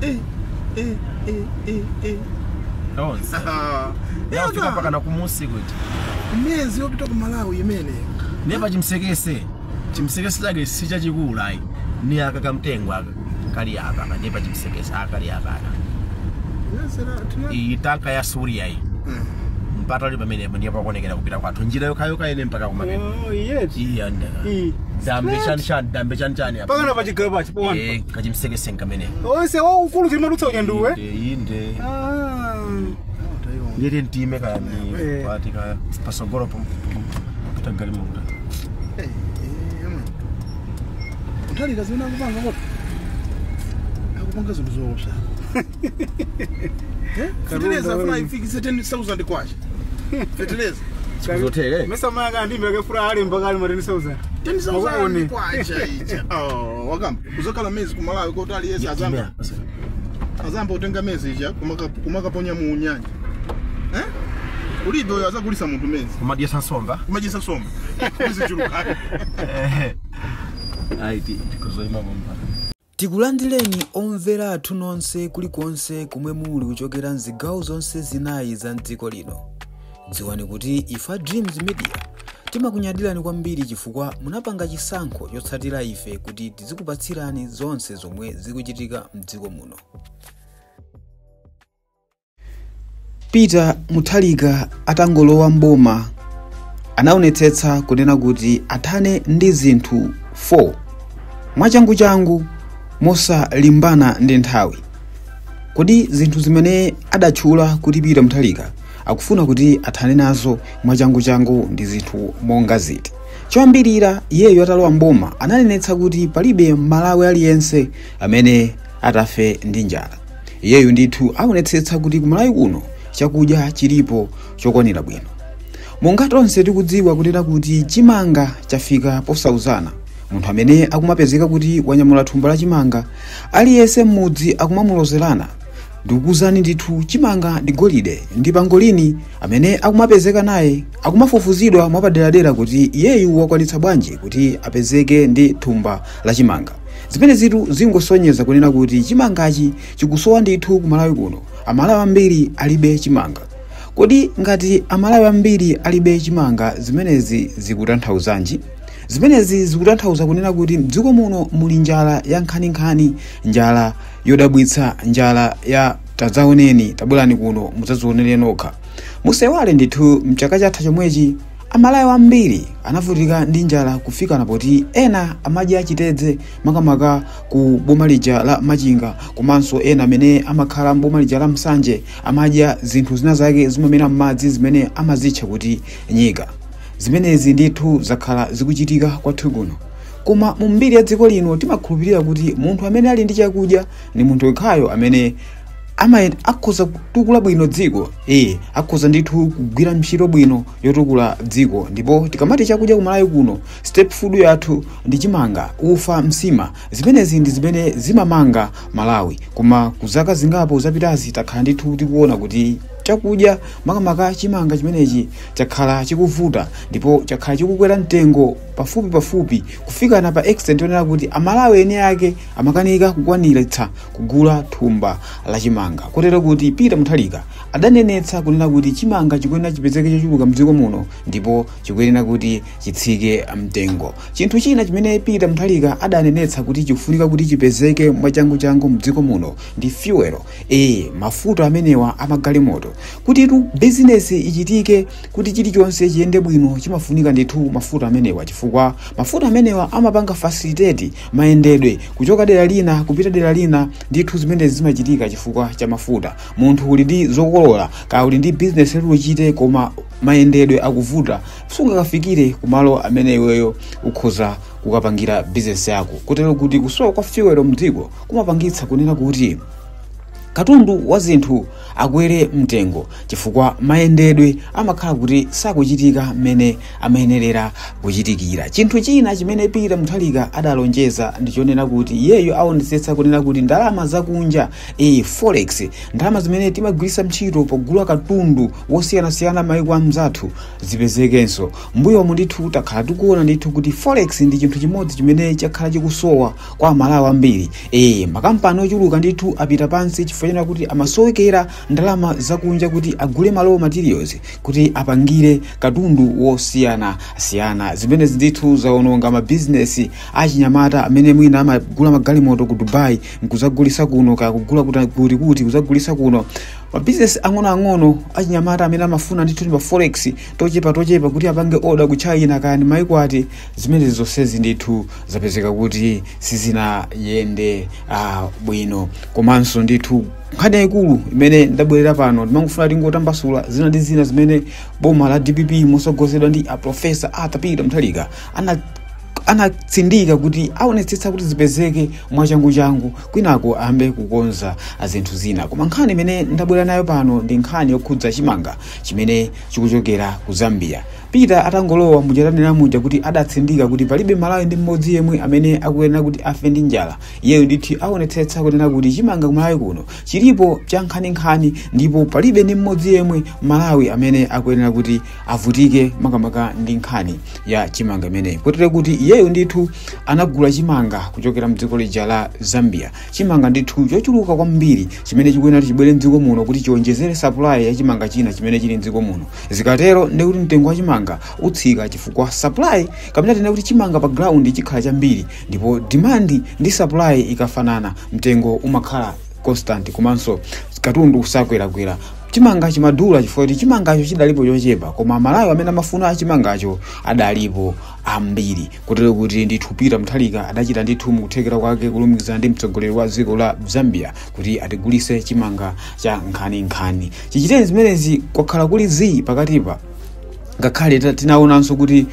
Eh, eh, eh, eh, eh. Onse. Yafika mpaka na kumusi kuti. Miyezi yopita ku Malawi imene. Nepa chimsekese. Chimsekese chake si chachikulu ayi. Ni aka kamtengo aka. Kali aka aka nepa chimsekese aka kali aka aka. Iyi tanka ya Suria iyi. Mpata uli pamenepo ndiye pakuonekera kupita kwathu. Njira yokhayoka ine mpaka kumapeta. Oh, yes. Iyi andaka. Iyi. Dambe chani chani, dambe chani chani apa. Pakana pachigaba chipowana. Eh, kachimsekese nkameneko. Onse waukulu chimadutsa unyanduwe. Inde, inde. Ah. Ndiyete ntime kaya ni Eh. pati kaya pasogolo pita galimoto. Mutharika zimene akupanga kodi akupanga zinthu zoopsa. Feteleza afuna ifikise 10,000 kwacha. Feteleza Zikuzotheka. Mesa maya ndimbe akafura ali mpaka ali ma 10,000. 10,000 Makuone. kwacha ija. Oh, wakamba kuzokhala mezi ku Malawi koti aliyese azamba azamba utenga mezi ija kumakaponya mu nyanja. Eh? Ulibe uyo azagulisa munthu mezi. Kumadyesa nsomba. Kumadyesa nsomba. Kuzichuluka. Ayi tikuzoima bomba. Tikulandireni omvera athu nonse kulikonse kumwe muli kuchokera mzigawo zonse zinayi za mdziko lino. Dziwani kuti ifa Dreams Media timakunyadirani kwambiri chifukwa munapanga chisankho chotsatira ife kuti tizikupatsirani zonse zomwe zikuchitika mdziko muno. Peter Mutharika atangolowa mboma anaonetsetsa kunena kuti athane ndi zinthu 4 mwachanguchangu mosalimbana ndi nthawi. Kodi zinthu zimene adatchula kuti Peter Mutharika akufuna kuti athane nazo mwachanguchangu ndi zinthu monga ziti? Choyambirira, iyeyo atalowa mboma ananenetsa kuti palibe Malawi aliyense amene atafe ndi njala. Iyeyo ndithu aonetsetsa kuti ku Malawi kuno chakudya chilipo chokwanira bwino. Monga tonse tikudziwa kunena kuti chimanga chafika posauzana. Munthu amene akumapezeka kuti wanyamula thumba la chimanga aliyense m'mudzi akumamulozerana. Ndikukuwuzani ndithu chimanga ndi golide ndi pangolini amene akumapezeka naye akumafufuzidwa mwapaderadera kuti iyeyu wakwanitsa bwanji kuti apezeke ndi thumba la chimanga. Zimene zitu zingosonyeza kunena kuti chimangachi chikusowa ndithu ku Malawi kuno. Amalawi ambiri alibe chimanga. Kodi ngati Amalawi ambiri alibe chimanga zimenezi zikutanthauzanji? Zimenezi zikutanthauza kunena kuti mdziko muno muli njala ya nkhaninkhani, njala yodabwitsa, njala ya tadzaoneni, tabwerani kuno mudzadzionere nokha. Musewale ndithu mchaka chatha chomwechi Amalawi ambiri anavutika ndi njala kufikana poti ena amadya chitedze makamaka ku boma lija la Machinga, komanso ena amene amakhala mboma lija la Msanje amadya zinthu zina zake zimamera m'madzi zimene amazitcha kuti nyika. Zimenezi ndithu zakhala zikuchitika kwathu kuno. Koma mu mbiri ya dziko lino timakhulupirira kuti munthu amene ali ndi chakudya ndi munthu yekhayo amene akhoza kutukula bwino dziko. Akhoza ndithu kugwira ntchito bwino yotukula dziko. Ndipo tikamati chakudya ku Malawi kuno, step food yathu ndi chimanga, ufa, msima. Zimenezi ndi zimene zimamanga Malawi. Koma ku zaka zingapo zapitazi takhala ndithu tikuona kuti chakudya makamaka chimanga chimenechi chakhala chikuvuta ndipo chakhala chikukwera mtengo pafupi pafupi kufikana pa extent yonena kuti Amalawi eni ake amakanika kukwaniritsa kugula thumba la chimanga. Kotero kuti Peter Mutharika adanenetsa kunena kuti chimanga chikuyenera chipezeke chochuluka mdziko muno ndipo chikuyenera kuti chitsike mtengo. Chinthu china chimene Peter Mutharika adanenetsa kuti chikufunika kuti chipezeke mwachanguchangu mdziko muno ndi fuel. Mafuta amenewa amagalimoto. Kuti tu business ichitike, kuti chilichonse chiyende bwino chimafunika ndithu mafuta amenewa, chifukwa mafuta amenewa amapanga facilitate mayendedwe kuchoka dera lina kupita dera lina. Ndithu zimenezi zimachitika chifukwa cha mafuta. Munthu uli ndi zokolola ka uli ndi business yoti uchite, koma mayendedwe akuvuta, sungakafikire kumalo amene iweyo ukhoza kukapangira business yako. Kotero kuti kusowa kwa fuel mdziko kumapangitsa kunena kuti katundu wa zinthu akwere mtengo chifukwa mayendedwe amakhala kuti sakuchitika mmene amayenerera kuchitikira. Chinthu china chimene Peter Mutharika adalonjeza ndichonena kuti iyeyo aonetsetsa kunena kuti ndalama zakunja, forex, ndalama zimene timagwiritsa ntchito pogula katundu wosiyanasiyana maiko amzathu zipezekenso. Mbuyomu ndithu takhala tikuona ndithu kuti forex ndi chinthu chimodzi chimene chakhala chikusowa kwa Malawi ambiri. Makampani ochuluka ndithu apita pansi chifukwa kuti amasowekera ndalama zakunja kuti agule ma raw materials kuti apangire katundu wosiyanasiyana. Zimene ndithu zaononga mabizinesi achinyamata amene mwina amagula magalimoto ku Dubai nkuzagulisa kuno, kaya kugula kuti kuzagulisa kuno. Mabizinesi ang'onoang'ono achinyamata amene amafuna ndithu ndi ma forex tochepa kuti apange order ku China kaya ndi maiko ati, zimene zonsezi ndithu zapezeka kuti sizinayende bwino. Komanso ndithu nkhani yayikulu imene ndabwerera pano ndimangofuna tingotambasula zina ndi zina zimene boma la DPP mosogozedwa ndi a Professor Arthur Peter Mutharika anatsindika kuti aonetsetsa kuti zipezeke mwachanguchangu, kwinako ambe kukonza zinthu zina. Koma nkhani imene ndabwera nayo pano ndi nkhani yokhudza chimanga chimene chikuchokera ku Zambia. Peter atangolowa mujatanena muja kuti adatsindika kuti palibe Malawi ndi mmodzi yemwe amene akuyenera kuti afe ndi njala. Iyeyo ndithu aonetsetsa kunena kuti chimanga ku Malawi kuno chilipo cha nkhaninkhani ndipo palibe ndi mmodzi yemwe Malawi amene akuyenera kuti avutike makamaka ndi nkhani ya chimanga imeneyi. Kotero kuti iyeyo ndithu anagula chimanga kuchokera mdziko lija la Zambia, chimanga ndithu chochuluka kwambiri chimene chikuyenera chibwere mdziko muno kuti chionjezere supply ya chimanga china chimene chili mdziko muno. Zikatero ndikuti mtengo wa chimanga utsika chifukwa supply kapena tena kuti chimanga pa ground chikhala chambiri, ndipo demand ndi supply ikafanana mtengo umakhala constant, komanso katundu usakwerakwera. Chimanga chimadula chifukwa kuti chimangacho chidalipo chochepa, koma Malawi amene amafuna chimangacho adalipo ambiri. Kotero kuti ndithu Peter Mutharika adachita ndithu mukuthekera kwake kulumikizana ndi mtsogoleri wa dziko la Zambia kuti atigulise chimanga cha nkhaninkhani. Chichiteni zimenezi kwakhala kuli zii pakatipa, ngakhale tinaonanso kuti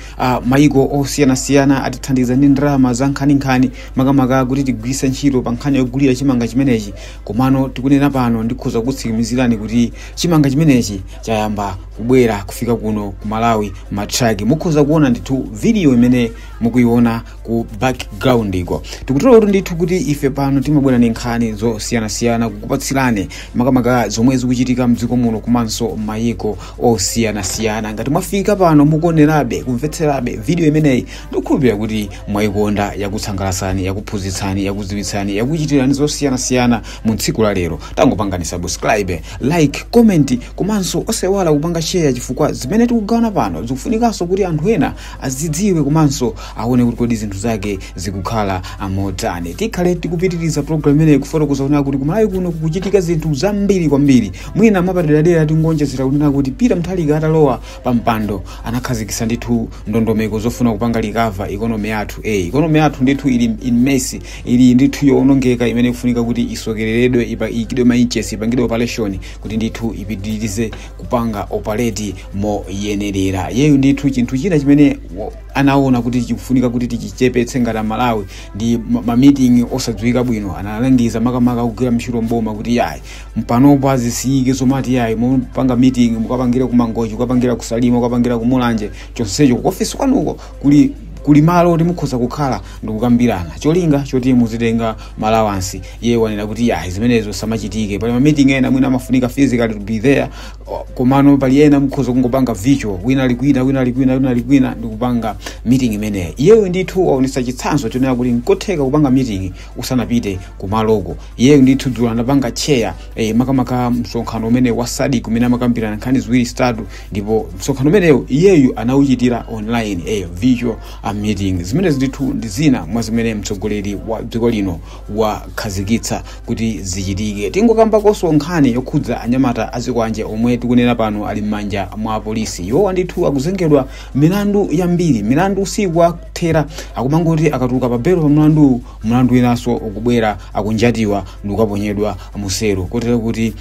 maiko osiyanasiyana atithandiza ndi ndalama za nkhaninkhani makamaka kuti tigwiritse ntchito pa nkhani yogulira chimanga chimenechi. Komano tikunena pano ndikhoza kutsimikizirani kuti chimanga chimenechi chayamba kubwera kufika kuno ku Malawi matraki. Mukhoza kuona ndithu video imene mukuiona ku background iko. Tikutolo kuti ndithu kuti ife pano timabwera ndi nkhani zosiyanasiyana kukupatsirani makamaka zomwe zikuchitika mdziko muno komanso mayiko osiyanasiyana. Ngati mwafika pano mukuonerabe kumvetserabe video imeneyi, ndikukhulupirira kuti mwayikonda, yakutsangalasani, yakuphunzitsani, yakudziwitsani, yakuchitirani zosiyanasiyana mu tsiku la lero. Tangopangani subscribe, like, comment komanso osaiwala kupanga share, chifukwa zimene tikugawana pano zikufunikanso kuti anthu ena azidziwe komanso aone kuti kodi zinthu zake zikukhala motani. Tikhale tikupitiriza program imeneyi kufotokoza kunena kuti kumalawi kuno kukuchitika zinthu zambiri kwambiri. Mwina mwapaderadera tingonjezera kunena kuti Peter Mutharika atalowa pa mpando anakhazikitsa ndithu ndondomeko zofuna kupanga recover economy yathu. Economy yathu ndithu ili in mess, ili ndithu yowonongeka imene ikufunika kuti isokereredwe, iyikidwe ma inches, ipangidwe operation kuti ndithu ipitirize kupanga operate moyenerera. Yeyo ndithu chinthu china chimene anaona kuti chikufunika kuti tichichepetse ngati Malawi ndi ma meeting osadziwika bwino. Analangiza makamaka kugwira ntchito mboma kuti yayi mpanopo azisiyike zomati yayi mupanga meeting mukapangira ku Mangochi, mukapangira ku Salima, mukapangira ku Mulanje, chonsecho ku office kwanuko kuli malo oti mukhoza kukhala ndikukambirana cholinga choti muzitenga malawansi. Iye wanena kuti yayi zimenezo samachitike. Pali ma meeting ena mwina amafunika physically to be there, komano pali ena mukhoza kungopanga virtual, wina ali kwina, wina ali kwina, wina ali kwina ndikupanga meeting imeneyi. Iyeyo ndithu waonetsa chitsanzo chonena kuti nkotheka kupanga meeting usanapite kumaloko. Iyeyo ndithu dzulo anapanga chair makamaka msonkhano umene wa SADC umene amakambirana nkhani ziwiri zitatu, ndipo msonkhano umeneyo iyeyu anawuchitira online, virtual meeting. Zimene ndithu ndi zina mwa zimene mtsogoleri wa dziko lino wakhazikitsa kuti zichitike. Tingokambakonso nkhani yokhudza anyamata azikwanje omwe tikunena pano ali m'manja mwa polisi. Iwowa ndithu akuzengedwa milandu yambiri, milandu usiku zathera. Akumangoti akatuluka pa belo pa mlandu, mlandu winanso ukubwera, akunjatiwa ndi kukaponyedwa musero. Kotero kuti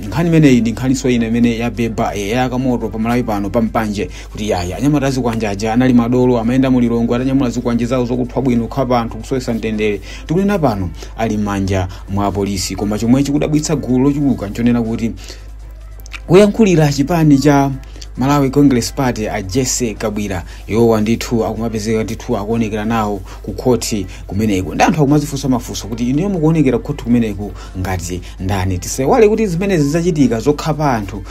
nkhani imeneyi ndi nkhaniso ina imene yabeba yayaka moto pa Malawi pano pampanje, kuti yaya, anyamata azikwanje aja anali madolo, amayenda mulilongo atanyamula zikwanje zawo zokuthwa bwino, kukhapa anthu, kusowetsa mtendere. Tikunena pano ali m'manja mwa polisi. Koma chomwe chikudabwitsa gulu lochuluka nchonena kuti kuyankhulira chipani cha Malawi Congress Party, a Jesse Kabwira, iwowa ndithu akumapezeka ndithu akuonekera nawo ku khoti kumeneko, ndi anthu akumazifunsa mafunso kuti inuyo mukuonekera ku khoti kumeneku ngati ndani? Tisaiwale kuti zimene zidzachitika zokhapa anthu,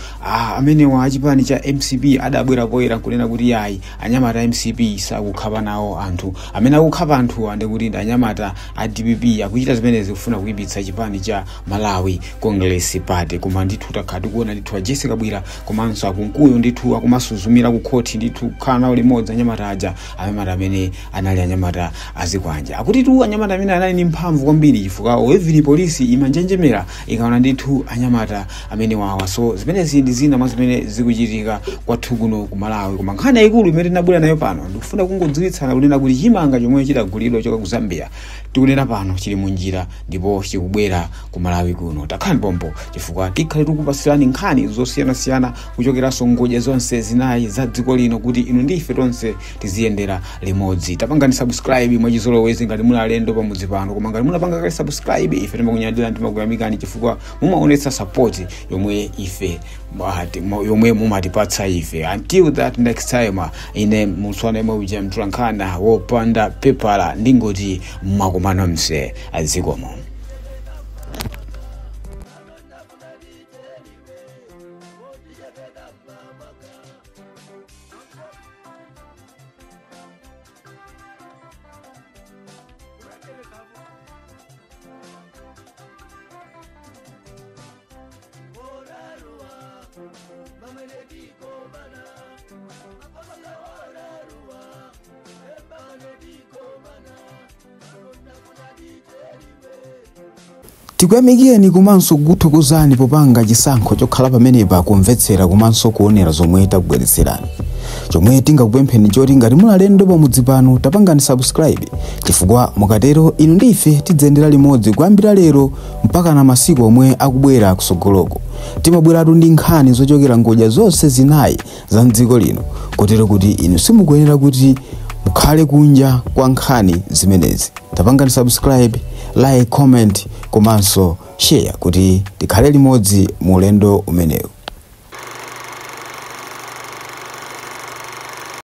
amenewa achipani cha MCP adabwera poyera nkunena kuti yayi, anyamata MCP sakukhapa nawo anthu, amene akukhapa anthu ndikuti ndi anyamata a DPP, akuchita zimenezi kufuna kuyipitsa chipani cha Malawi Congress Party. Koma ndithu takhala tikuona ndithu a Jesse Kabwira komanso akunkuyo ndithu akumasuzumira ku khoti ndithu, kukhala nawo limodzi anyamata aja, anyamata amene anali anyamata azikwanja. Akuti tu anyamata amene anali ndi mphamvu kwambiri, chifukwa even polisi imanjenjemera ikaona ndithu anyamata amene wawa. So zimenezi ndi zina mwa zimene zikuchitika kwathu kuno ku Malawi. Koma nkhani yayikulu imene tinabwera nayo pano, ndikufuna kungodziwitsana kunena kuti chimanga chomwe chidagulidwa choka ku Zambia, tikunena pano chili munjira ndipo chikubwera ku Malawi kuno. Takhalani pompo, chifukwa tikhale tikupasirani nkhani zosiyanasiyana kuchokeranso ngodya zonse zinayi za dziko lino, kuti inu ndi ife tonse tiziyendera limodzi. Tapangani subscribe mwachizolowezi ngati muli alendo pamudzi pano. Koma ngati munapanga kale subscribe, ife timakunyadira, timakuyamikani chifukwa mumaonetsa support yomwe ife yomwe mumatipatsa ife. Until that next time, ine muswana imwe uja mtulankhana wopanda pepala, ndingoti mwakomano mse, azikomo. Tikuyamikeni komanso kukuthokozani popanga chisankho chokhala pamenepa kumvetsera komanso kuonera zomwe takubweretserani. Chomwe tingakupempheni choti ngati muli alendo pamudzi pano, tapangani subscribe, chifukwa mukatero inu ndi ife tidzayendera limodzi kuyambira lero mpaka na masiku omwe akubwera kusogoloko. Timabweratu ndi nkhani zochokera ngodya zonse zinayi za mdziko lino, kotero kuti inu simukuyenera kuti mukhale kunja kwa nkhani zimenezi. Tapangani subscribe, like, comment komanso share kuti tikhale limodzi mu ulendo umenewu.